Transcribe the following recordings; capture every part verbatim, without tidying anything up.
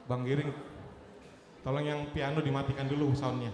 Bang Giring, tolong yang piano dimatikan dulu soundnya.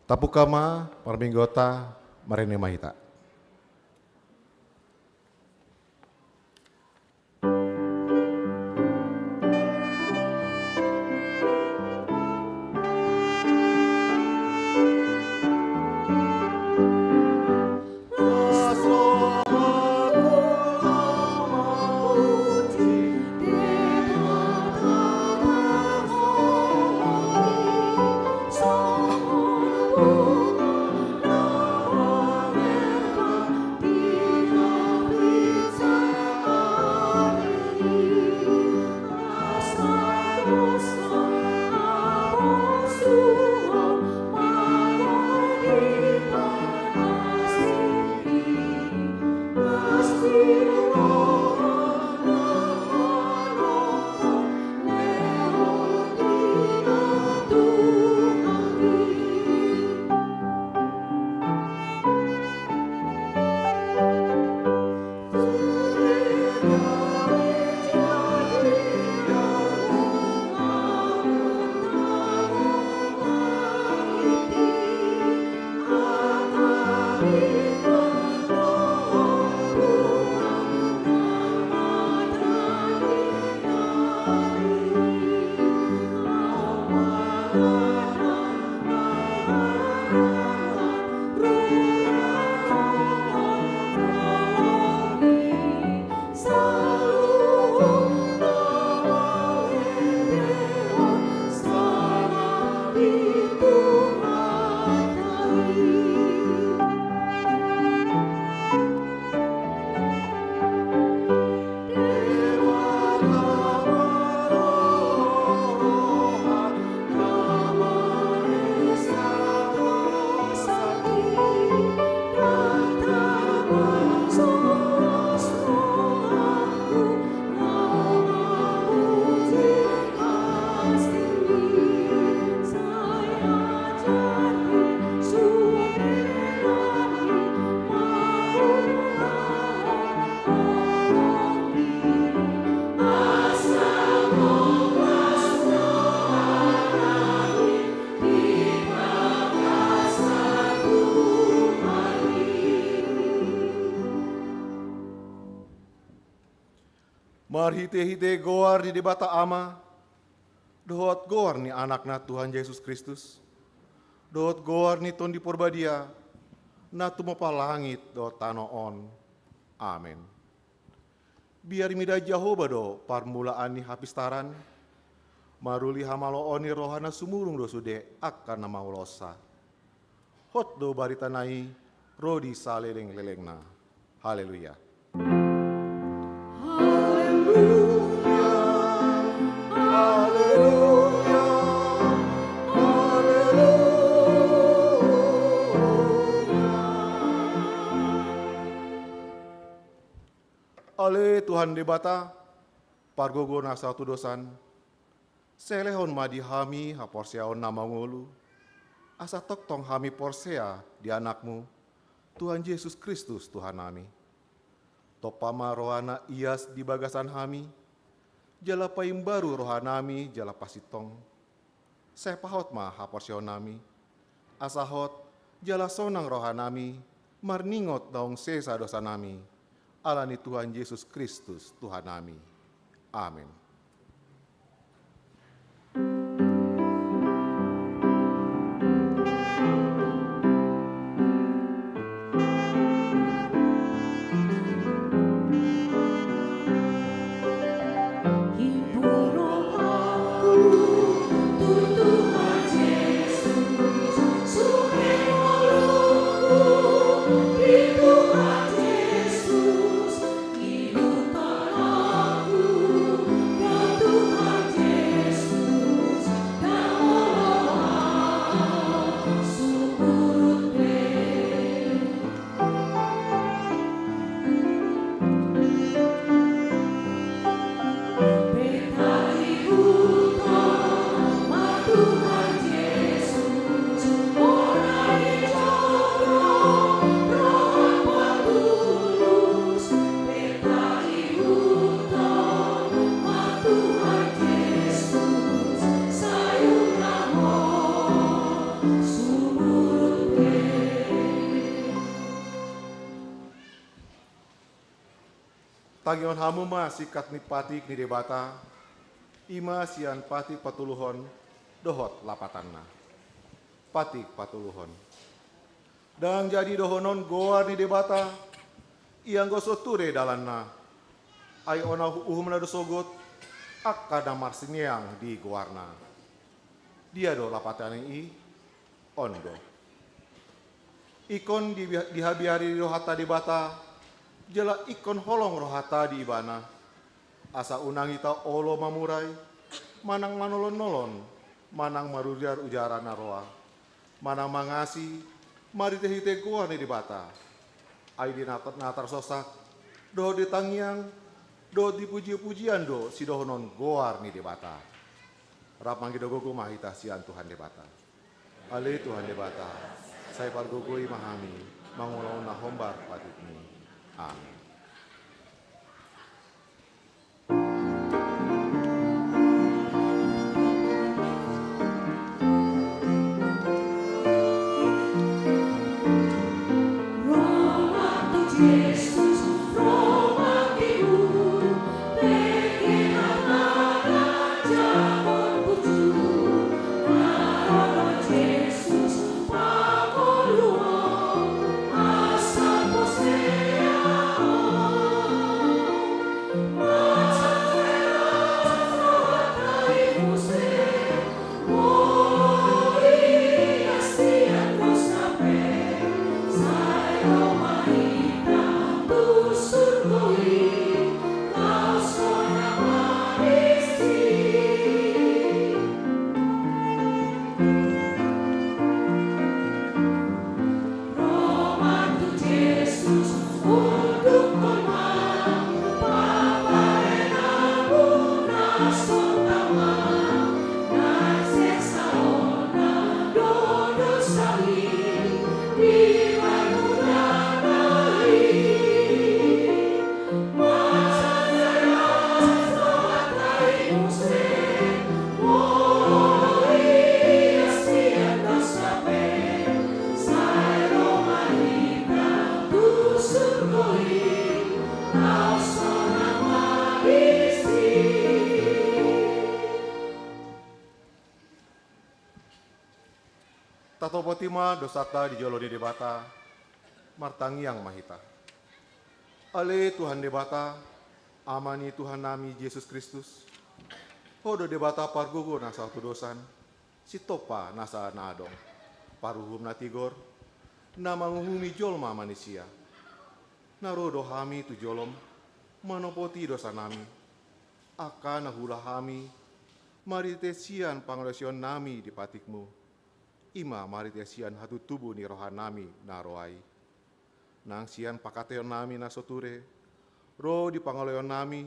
Tampuk ma parmingguonta, marende ma hita. Marhitehite goar ni Debata Ama, dohot goar ni Anakna Tuhan Jesus Kristus, dohot goar ni Tondi Porbadia, na tumompa langit dohot tano on. Amen. Biar mida Jahowa do parmulaan ni hapistaran, maruli hamaloon ni roha na sumurung do sude angka na mangulahonsa. Hot do barita na i ro di salelenglelengna. Haleluya. Haleluya, haleluya, haleluya. Ale Tuhan Debata, pargogo na satudosan, sai lehon ma di hami haporseaon na mangolu, asa tongtong hami porsea di Anakmu, Tuhan Jesus Kristus Tuhannami. Tompa ma rohana ias di bagasan hami, jala paimbaru rohanami jala pasintong. Sai pahot ma haporseaonnami, asa hot jala sonang rohanami marningot naung sesa dosanami, ala ni Tuhan Jesus Kristus Tuhannami. Amen. Tangihon hamu ma singkat ni patik ni Debata, i ma sian patik patoluhon dohot lapatanna. Patik patoluhon. Ndang jadi dohonon goar ni Debata, ianggo so ture dalanna. Ai ona uhumna do sogot, angka na marsineang di goarna. Dia do lapatan i? On do. Ingkon di, dihabiari rohanta Debata, jala ingkon holong rohanta di Ibana. Asa unang hita olo mamurai, manang manolon-nolon, manang maruriar ujaran na roa, manang mangasi, marhite-hite goar ni Debata. Ai di na, na tarsosak, dohot di tangiang, dohot di puji-pujian do sidohonon goar ni Debata. Rap mangido gogo ma hita sian Tuhan Debata. Ale Tuhan Debata, sai pargogoi ma hami mangulahon na hombar patikmi. Amin. Tatopoti ma dosanta di jolo ni Debata, martangiang ma hita. Ale Tuhan Debata, Ama ni Tuhannami Jesus Kristus, Ho do Debata pargogo nasa hatudosan, sitompa nasa na adong, paruhum na tigor, na manguhumi jolma manisia. Na ro do hami tu jolom, manopoti dosanami, angka na huula hami, marhite sian pangalaosionnami di patikmu, i ma marhite sian hatutubu ni rohanami na roa i. Nang sian pangkataionnami na so ture, ro di pangoloionnami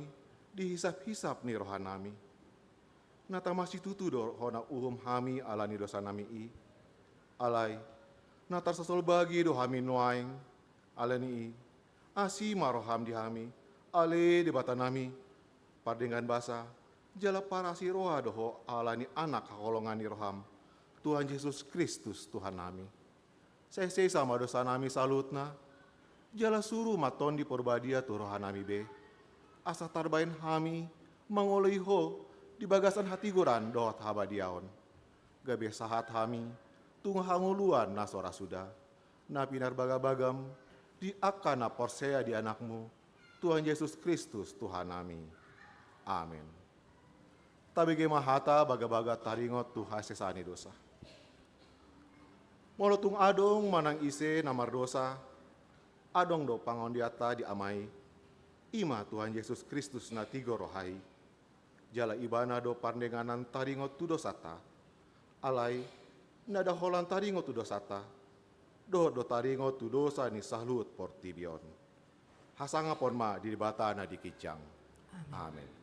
di hisap-hisap ni rohanami. Na tama situtu do hona uhum hami ala ni dosanami i. Alai, na tarsosol bagi do hami nuaeng, ala ni i, asi ma roham di hami, ale Debatanami, pardenggan basa, jala parasi roha do ho ala ni Anak haholongan ni roham, Tuhan Jesus Kristus Tuhannami. Sai sesa ma dosanami saluhutna, jala suru ma Tondi Porbadia tu rohanami be, asa tarbahen hami mangoloi ho di bagasan hatigoran dohot habadiaon. Gabe sahat hami tu hangoluan na so ra suda, na pinarbagabagam di angka na porsea di Anakmu, Tuhan Jesus Kristus Tuhannami. Amen. Tabege ma hata bagabaga taringot tu hasesaan ni dosa. Molo tung adong manang ise na mardosa, adong do pangondianta di Ama i, i ma Tuhan Jesus Kristus na tigor roha i. Jala Ibana do pardenganan taringot tu dosanta. Alai, ndada holan taringot tu dosanta, dohot do taringot tu dosa ni saluhut portibi on. Hasangapon ma di Debata na di ginjang. Amen. Amen.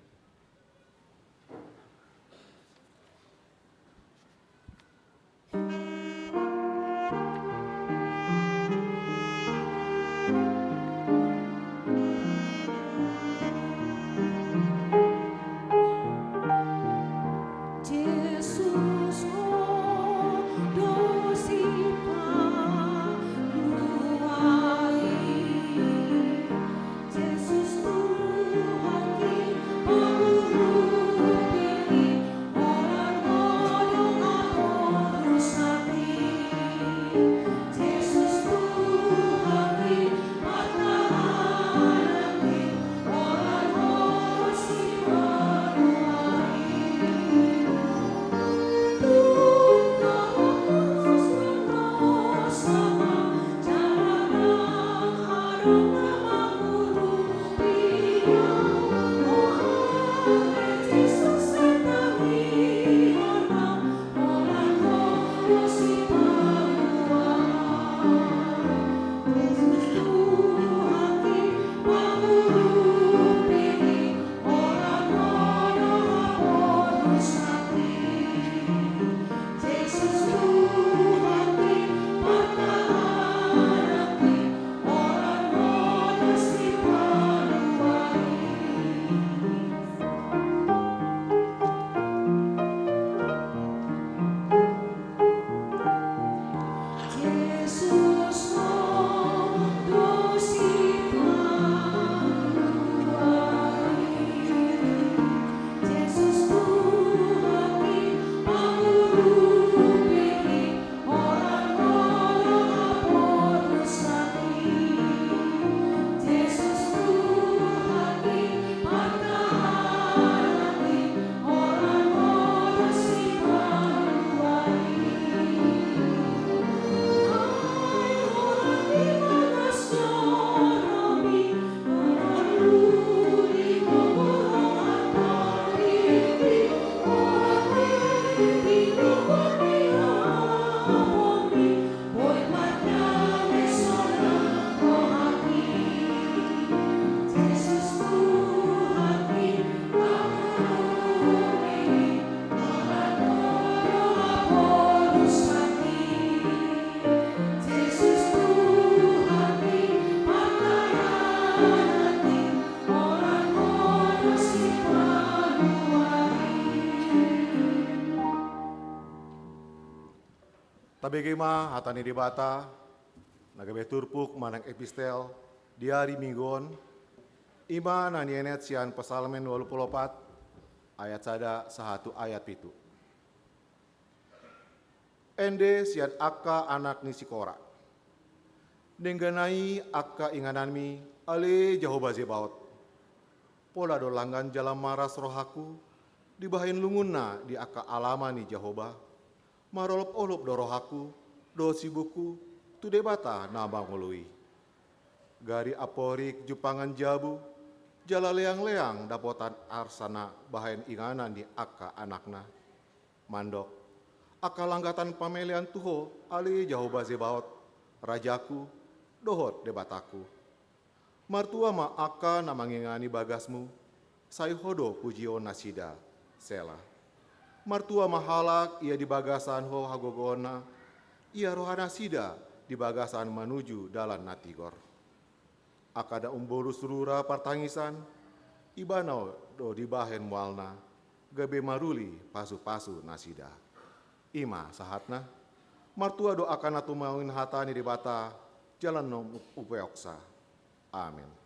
Tabege ma hata ni Debata na gabe turpuk manang epistel di ari Minggu on, i ma na nienet sian Psalmen ualu pulu opat ayat sada sahat tu ayat pitu. Ende sian angka anak ni si Kora. Dengganai angka ingananmi, ale Jahowa Zebaot. Pola do langgan jala maras rohangku dibahen lungunna di angka alaman ni Jahowa. Marolopolop do rohangku dohot sibukku tu Debata na mangolu i. Gari amporik jumpangan jabu, jala leangleang dapotan arsana bahen inganan ni angka anakna. Mandok, angka langgatan pamelean tu Ho, ale Jahowa Zebaot, Rajaku dohot Debatangku. Martua ma angka na mangingani bagasmu, sai Ho do pujion nasida. Sela. Martua ma halak ia di bagasan Ho hagogoonna, ia rohanasida di bagasan manuju dalan na tigor. Angka na umbolus rura partangisan, Ibana do dibahen mualna, gabe maruli pasupasu nasida. I ma sahatna. Martua do angka na tumangihon hata ni Debata jala na umpeopsa. Amen.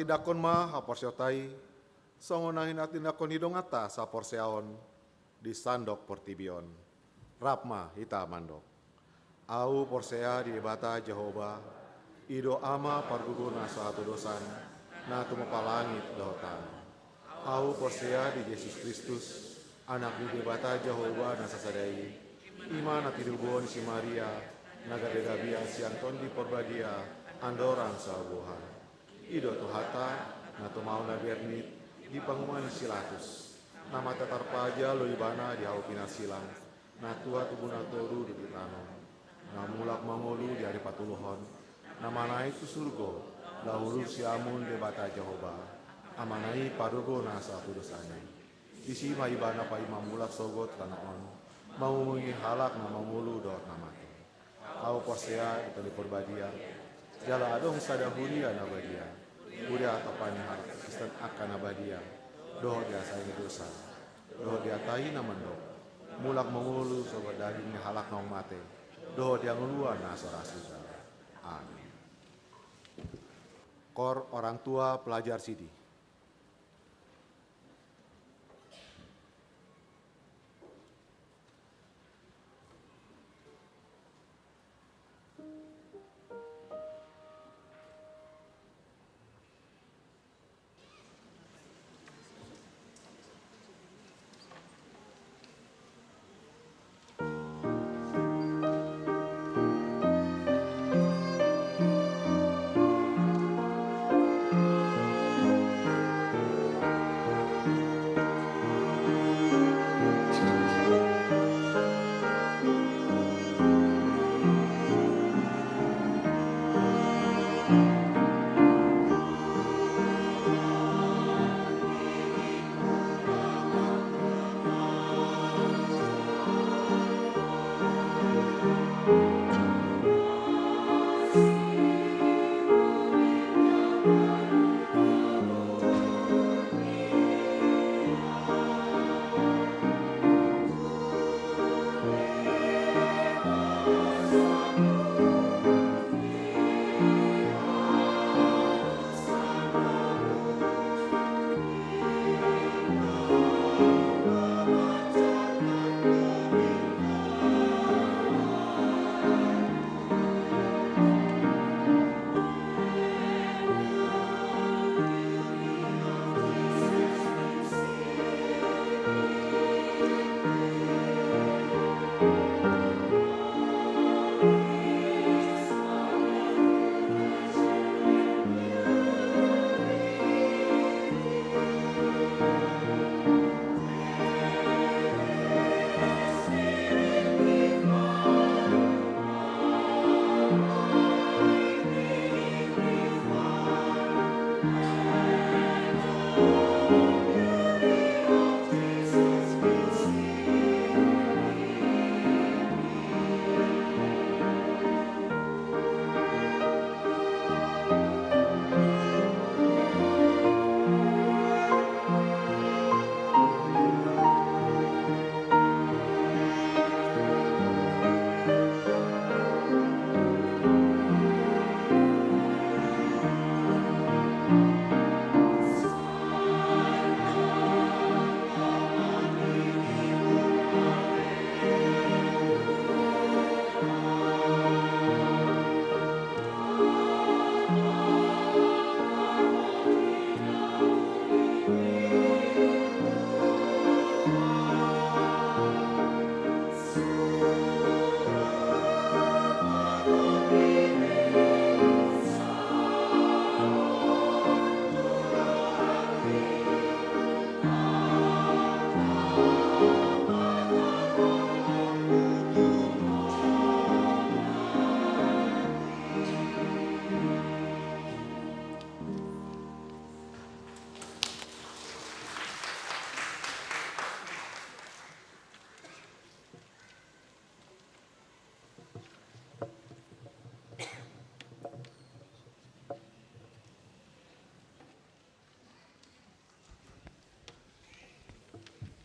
Tindanghon ma haporseaonta i, songon na hinatindangkon ni donganta saporseaon di sandok portibi on. Rap ma hita mandok. Ahu porsea di Debata Jahowa, i do Ama pargogo na so hatodosan, na tumompa langit dohot tano. Ahu porsea di Jesus Kristus, Anak ni Debata Jahowa na sasada i, i ma na tinoboan ni si Maria, na gabe gabean sian Tondi Porbadia, andorang so haboan. I do Tuhanta, na tumaon na bernit di panguhuman ni si Pilatus, na mate tarpajal do Ibana di hau pinarsilang, na tua tubu na tolu do di tano, na mulak mangolu di ari patoluhon, na manaek tu surgo, laho urup siamun Debata Jahowa, Amana i pargogo na so hatodosan i. Disi ma Ibana paima mulak sogot tu tano on, manguhumi halak na mangolu dohot na mate. Ahu porsea di Tondi Porbadia, jala adong sada huria na badia, huria atopan ni halak Kristen angka na badia, dohot di hasahatan ni dosa, dohot di hata i na mandok, mulak mangolu sogot daging ni halak naung mate, dohot di hangoluan na so ra suda. Amin. Koor orang tua pelajar sidi.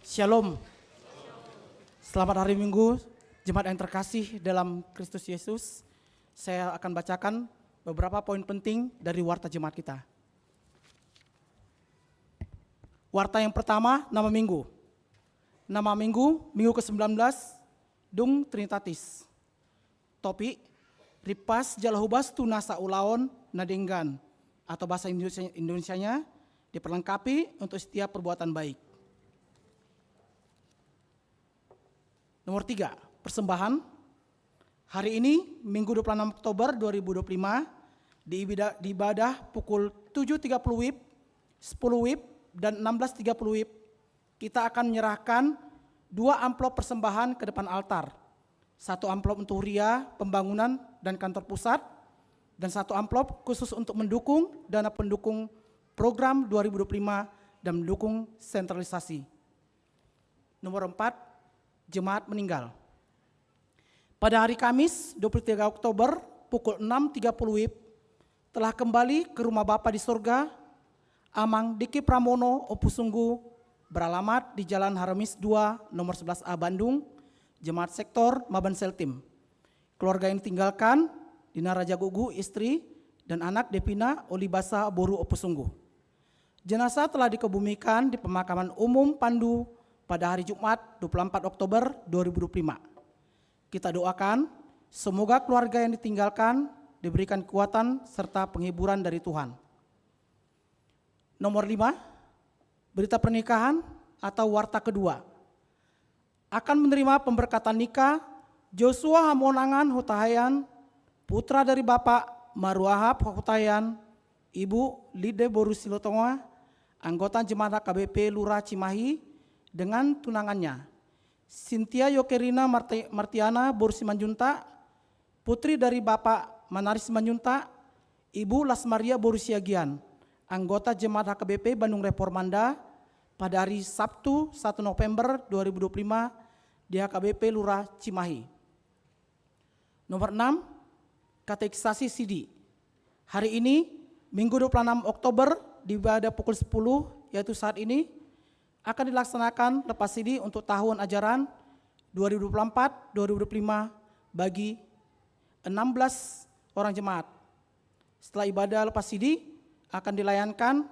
Shalom. Selamat hari Minggu, jemaat yang terkasih dalam Kristus Yesus. Saya akan bacakan beberapa poin penting dari warta jemaat kita. Warta yang pertama, nama minggu. Nama minggu, minggu kesembilan belas, dung Trinitatis. Topik, rimpas jala hobas tu nasa ulaon na denggan, atau bahasa Indonesia, Indonesianya, diperlengkapi untuk setiap perbuatan baik. Nomor tiga, persembahan. Hari ini, Minggu dua puluh enam Oktober dua ribu dua puluh lima, di ibida-, di ibadah pukul tujuh tiga puluh WIB, sepuluh WIB, dan enam belas tiga puluh WIB, kita akan menyerahkan dua amplop persembahan ke depan altar. Satu amplop untuk huria, pembangunan, dan kantor pusat, dan satu amplop khusus untuk mendukung dana pendukung program dua ribu dua puluh lima dan mendukung sentralisasi. Nomor empat, jemaat meninggal. Pada hari Kamis, dua puluh tiga Oktober, pukul enam tiga puluh WIB, telah kembali ke rumah Bapa di sorga, Amang Diki Pramono Ompusunggu, beralamat di Jalan Haramis dua, nomor sebelas A, Bandung, jemaat sektor Maban Seltim. Keluarga yang ditinggalkan, Dina Raja Gugu, istri, dan anak Devina Olibasa, boru Ompusunggu. Jenazah telah dikebumikan di pemakaman umum Pandu pada hari Jumat, dua puluh empat Oktober dua ribu dua puluh lima. Kita doakan, semoga keluarga yang ditinggalkan diberikan kekuatan serta penghiburan dari Tuhan. Nomor lima, berita pernikahan atau warta kedua. Akan menerima pemberkatan nikah Joshua Hamonangan Hutahaean, putra dari Bapak Maruahap Hutahaean, Ibu Lide boru Silotonga, anggota jemaat H K B P Lura Cimahi, dengan tunangannya, Sintia Yokerina Marti-, Martiana boru Simanjuntak, putri dari Bapak Manari Simanjuntak, Ibu Las Maria boru Siagian, anggota jemaat H K B P Bandung Reformanda, pada hari Sabtu, satu November dua ribu dua puluh lima, di H K B P Lura Cimahi. Nomor enam, katekisasi sidi. Hari ini, Minggu dua puluh enam Oktober, di ibadah pukul sepuluh, yaitu saat ini, akan dilaksanakan lepas sidi untuk tahun ajaran dua ribu dua puluh empat dua ribu dua puluh lima bagi enam belas orang jemaat. Setelah ibadah lepas sidi, akan dilayankan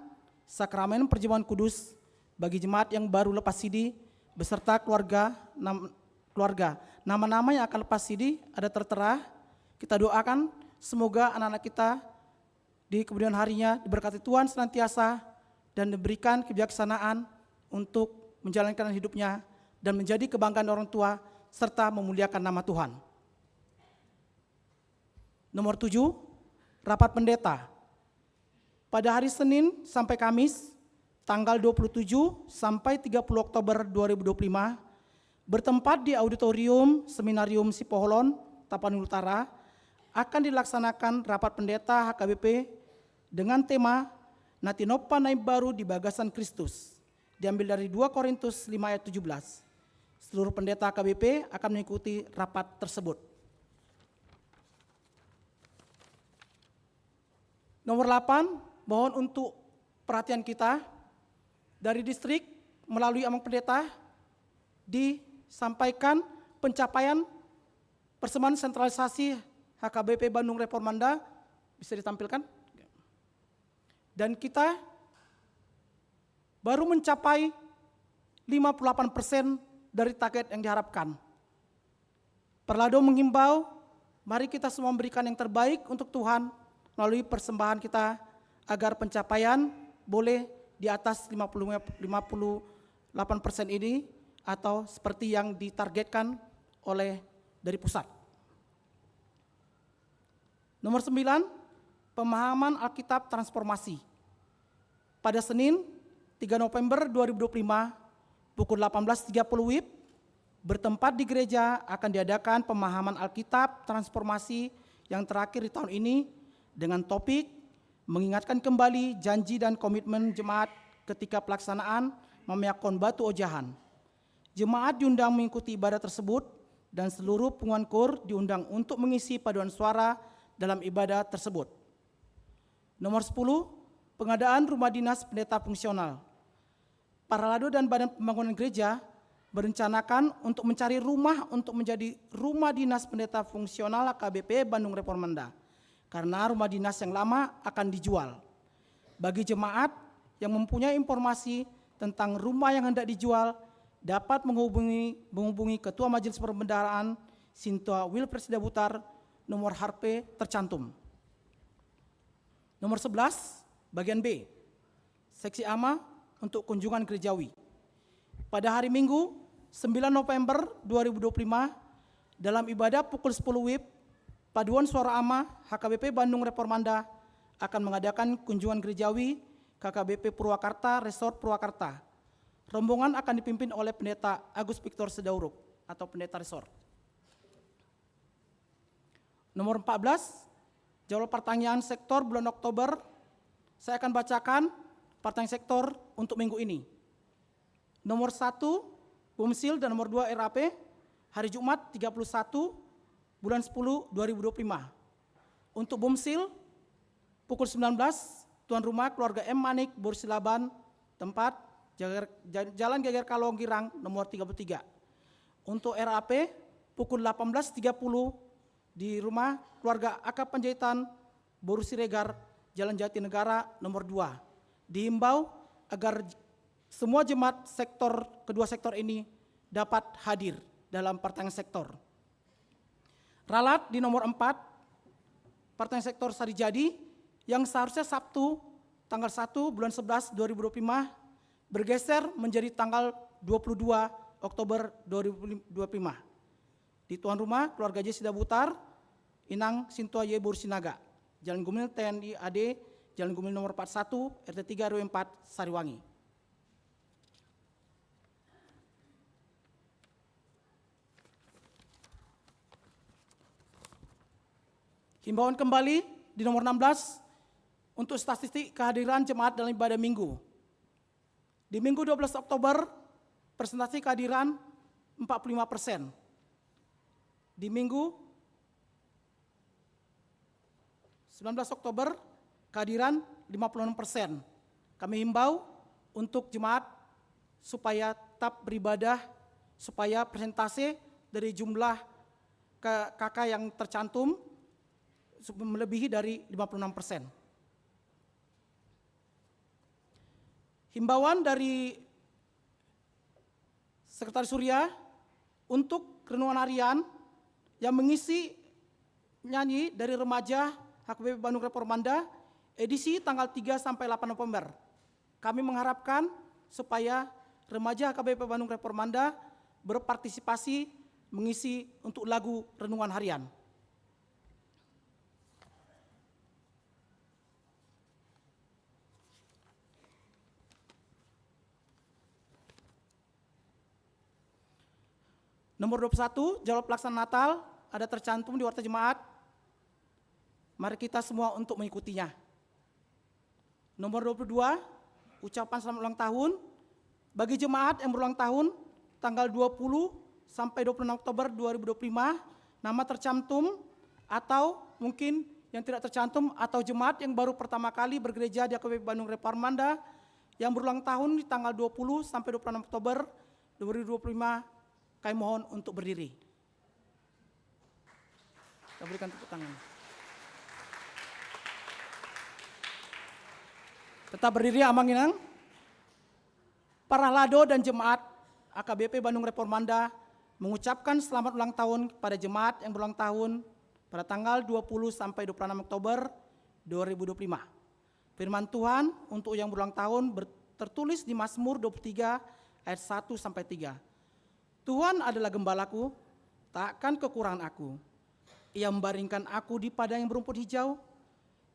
sakramen perjamuan kudus bagi jemaat yang baru lepas sidi beserta keluarga. Nam-, keluarga. Nama-nama yang akan lepas sidi ada tertera. Kita doakan semoga anak-anak kita di kemudian harinya diberkati Tuhan senantiasa dan diberikan kebijaksanaan untuk menjalankan hidupnya dan menjadi kebanggaan orang tua serta memuliakan nama Tuhan. Nomor tujuh, rapat pendeta. Pada hari Senin sampai Kamis, tanggal dua puluh tujuh sampai tiga puluh Oktober dua ribu dua puluh lima, bertempat di Auditorium Seminarium Sipoholon, Tapanuli Utara, akan dilaksanakan rapat pendeta H K B P dengan tema Na Tinompa na Imbaru di Bagasan Kristus, diambil dari dua Korintus lima ayat tujuh belas. Seluruh pendeta H K B P akan mengikuti rapat tersebut. Nomor delapan, mohon untuk perhatian kita. Dari distrik melalui Amang Pendeta disampaikan pencapaian persembahan sentralisasi H K B P Bandung Reformanda, bisa ditampilkan. Dan kita baru mencapai lima puluh delapan persen dari target yang diharapkan. Parlado menghimbau, mari kita semua memberikan yang terbaik untuk Tuhan melalui persembahan kita, agar pencapaian boleh di atas lima puluh, lima puluh delapan persen ini, atau seperti yang ditargetkan oleh dari pusat. Nomor sembilan, pemahaman Alkitab transformasi. Pada Senin, tiga November dua ribu dua puluh lima, pukul delapan belas tiga puluh WIB, bertempat di gereja akan diadakan pemahaman Alkitab transformasi yang terakhir di tahun ini dengan topik mengingatkan kembali janji dan komitmen jemaat ketika pelaksanaan mamiakkon batu ojahan. Jemaat diundang mengikuti ibadah tersebut dan seluruh punguan kur diundang untuk mengisi paduan suara dalam ibadah tersebut. Nomor sepuluh, pengadaan rumah dinas pendeta fungsional. Parlado dan Badan Pembangunan Gereja merencanakan untuk mencari rumah untuk menjadi rumah dinas pendeta fungsional H K B P Bandung Reformanda, karena rumah dinas yang lama akan dijual. Bagi jemaat yang mempunyai informasi tentang rumah yang hendak dijual dapat menghubungi, menghubungi Ketua Majelis Perbendaharaan Sintua Wilfred Sidabutar, nomor H P tercantum. Nomor sebelas, bagian B, seksi A ma untuk kunjungan gerejawi. Pada hari Minggu, sembilan November dua ribu dua puluh lima, dalam ibadah pukul sepuluh wib, Paduan Suara Ama H K B P Bandung Reformanda akan mengadakan kunjungan gerejawi K K B P Purwakarta, Resort Purwakarta. Rombongan akan dipimpin oleh Pendeta Agus Victor Sidauruk atau Pendeta Resort. Nomor empat belas, jadwal pertanyaan sektor bulan Oktober. Saya akan bacakan pertanyaan sektor untuk minggu ini. Nomor satu, Bumsil, dan nomor dua, R A P, hari Jumat, tiga puluh satu bulan sepuluh dua ribu dua puluh lima. Untuk Bumsil, pukul sembilan belas, tuan rumah keluarga M Manik, Boru Silaban, tempat Jagar-, Ja-, Jalan Geger Kalong Girang, nomor tiga puluh tiga. Untuk R A P, pukul delapan belas tiga puluh, di rumah keluarga A K Panjaitan, Boru Siregar, Jalan Jatinegara, nomor dua. Diimbau agar j-, semua jemaat sektor, kedua sektor ini dapat hadir dalam pertengahan sektor. Ralat di nomor empat, pertengahan sektor Sarijadi, yang seharusnya Sabtu, tanggal satu bulan sebelas dua ribu dua puluh lima, bergeser menjadi tanggal dua puluh dua Oktober dua ribu dua puluh lima. Di tuan rumah, keluarga J Sidabutar, Inang Sintua Y Boru Sinaga, Jalan Gumil T N I A D, Jalan Gumil nomor empat satu, R T tiga R W empat, Sariwangi. Himbauan kembali di nomor enam belas untuk statistik kehadiran jemaat dalam ibadah minggu. Di Minggu dua belas Oktober, persentase kehadiran empat puluh lima persen. Di Minggu sembilan belas Oktober, kehadiran lima puluh enam persen. Kami himbau untuk jemaat supaya tetap beribadah, supaya persentase dari jumlah K-, K K yang tercantum sup-, melebihi dari lima puluh enam persen. Himbauan dari Sekretaris Huria untuk renungan harian yang mengisi nyanyi dari remaja H K B P Bandung Reformanda, edisi tanggal tiga sampai delapan November. Kami mengharapkan supaya remaja H K B P Bandung Reformanda berpartisipasi mengisi untuk lagu renungan harian. Nomor dua puluh satu, jadwal pelaksanaan Natal ada tercantum di Warta Jemaat. Mari kita semua untuk mengikutinya. Nomor dua puluh dua, ucapan selamat ulang tahun. Bagi jemaat yang berulang tahun, tanggal dua puluh sampai dua puluh enam Oktober dua ribu dua puluh lima, nama tercantum, atau mungkin yang tidak tercantum, atau jemaat yang baru pertama kali bergereja di H K B P Bandung Reformanda yang berulang tahun di tanggal dua puluh sampai dua puluh enam Oktober dua ribu dua puluh lima, kami mohon untuk berdiri. Kita berikan tepuk tangan. Tetap berdiri, Amang Inang. Parhalado dan jemaat H K B P Bandung Reformanda mengucapkan selamat ulang tahun kepada jemaat yang berulang tahun pada tanggal dua puluh sampai dua puluh enam Oktober dua ribu dua puluh lima. Firman Tuhan untuk yang berulang tahun ber-, tertulis di Mazmur dua puluh tiga ayat satu sampai tiga. Tuhan adalah gembalaku, takkan kekurangan aku. Ia membaringkan aku di padang yang berumput hijau.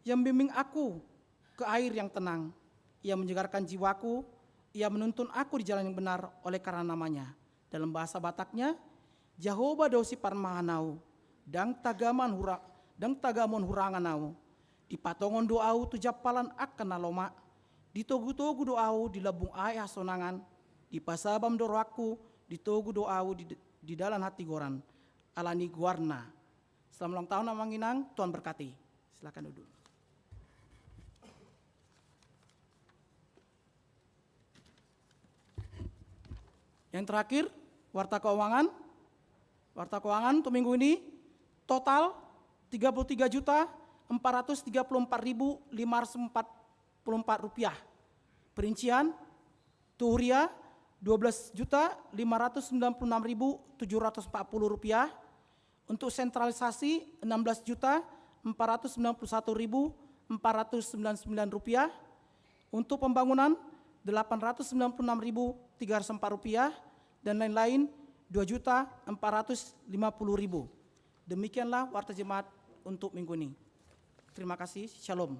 Ia membimbing aku ke air yang tenang. Ia menyegarkan jiwaku. Ia menuntun aku di jalan yang benar oleh karena namanya. Dalam bahasa Bataknya, Jahowa do siparmahan au, ndang tagamon hura-, ndang tagamon hurangan au. Dipatongon do au tu jampalan angka na lomak, ditogu-togu do au di lambung aek hasonangan, dipasabam do rohangku, ditogu do au di, di dalan hatigoran, ala ni goarna. Selamat ulang tahun, Amang Inang, Tuhan berkati. Silakan duduk. Yang terakhir, warta keuangan. Warta keuangan untuk minggu ini total tiga puluh tiga juta empat ratus tiga puluh empat ribu lima ratus empat puluh empat rupiah. Perincian, Untuk huria, dua belas juta lima ratus sembilan puluh enam ribu tujuh ratus empat puluh rupiah. Untuk sentralisasi, enam belas juta empat ratus sembilan puluh satu ribu empat ratus sembilan puluh sembilan rupiah. Untuk pembangunan, delapan ratus sembilan puluh enam ribu tiga ratus empat rupiah, dan lain-lain, dua juta empat ratus lima puluh ribu. Demikianlah warta jemaat untuk minggu ini. Terima kasih. Shalom.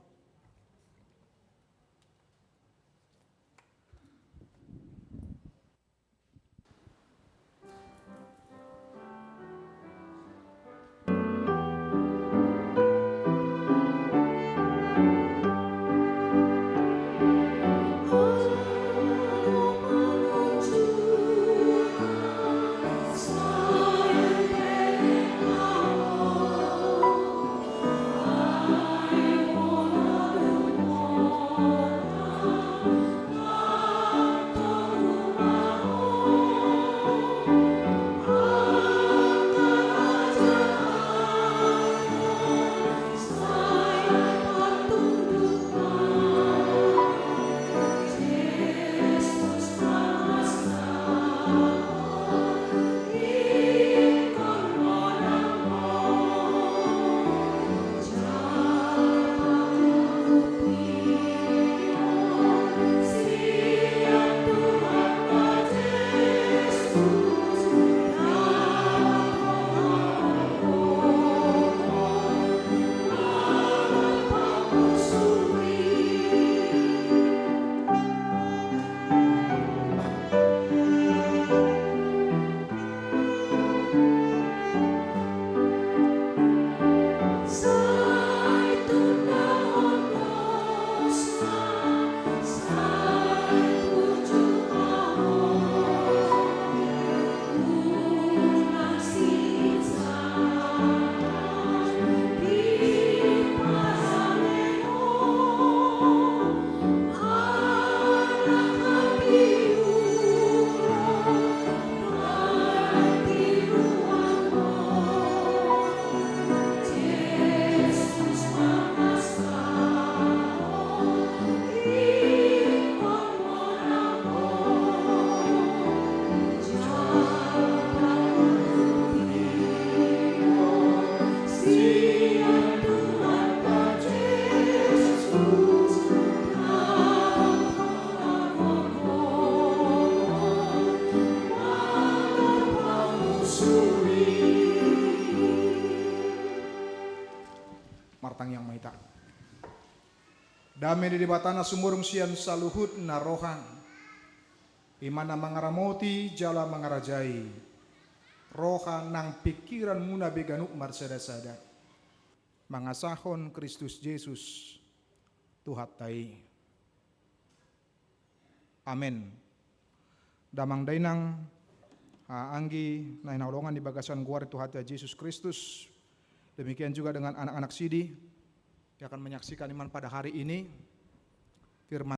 Martangiang ma hita. Dame ni Debata na sumurung sian saluhut na roha, i ma na mangaramoti jala mangarajai roha nang pingkiranmuna be ganup marsada-sada, mangasahon Kristus Jesus Tuhanta i. Amen. Damang dainang, a, anggi na hinaholongan di bagasan goar ni Tuhanta Jesus Kristus, demikian juga dengan anak-anak sidi yang akan menyaksikan iman pada hari ini, firman